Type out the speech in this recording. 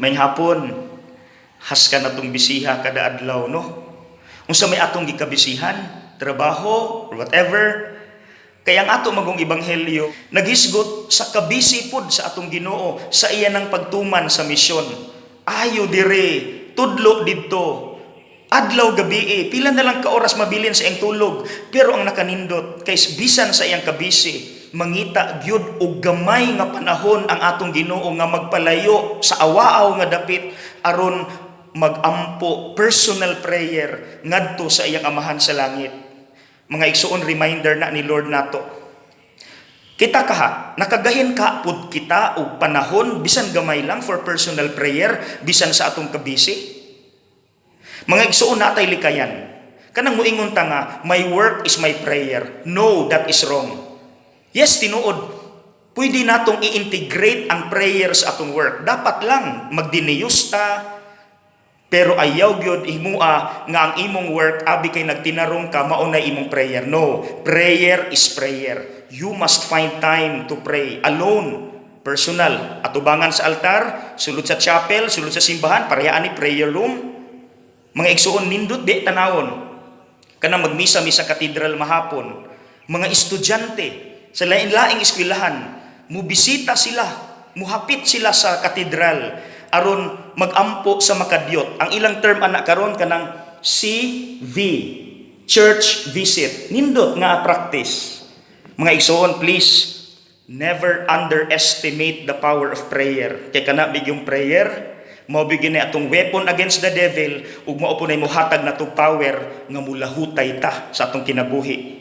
Maayong hapon, haska na tong bisiha kada adlaw, no? Unsa may atong gikabisihan, trabaho, or whatever. Kaya ang ato magong ebanghelyo, naghisgot sa kabisi pud sa atong Ginoo sa iya ng pagtuman sa misyon. Ayo dire, tudlo didto. Adlaw gabi, pila na lang ka oras mabilin sa iyang tulog, pero ang nakanindot kay bisan sa iyang kabisi, mangita gyud og gamay nga panahon ang atong Ginoo nga magpalayo sa awaaw nga dapit aron magampo, personal prayer ngadto sa iyang Amahan sa langit. Mga igsuon, reminder na ni Lord nato. Kita kaha, nakagahin ka pud kita og panahon bisan gamay lang for personal prayer bisan sa atong kabisi? Mga igsuon, natay likayan. Kanang muingon ta nga, "My work is my prayer." No, that is wrong. Yes, tinuod. Pwede natong i-integrate ang prayer sa atong work. Dapat lang magdiniyos ta, pero ayaw gyud himua nga ang imong work, abi kay nagtinarong ka, mao na imong prayer. No, prayer is prayer. You must find time to pray alone, personal. Atubangan sa altar, sulod sa chapel, sulod sa simbahan, pareha ani prayer room. Mga igsuon, nindot di tanawon. Kanang magmisa mi sa katedral mahapon. Mga estudyante sa lain-laing eskwelahan, mubisita sila, muhapit sila sa katedral aron magampo sa makadyot. Ang ilang term ana karon kanang CV, church visit. Nindot nga practice. Mga igsuon, please never underestimate the power of prayer. Kay kana bigyong prayer, mao bigyan ni atong weapon against the devil ug mao po na mohatag natong power nga mulahutay ta sa atong kinabuhi.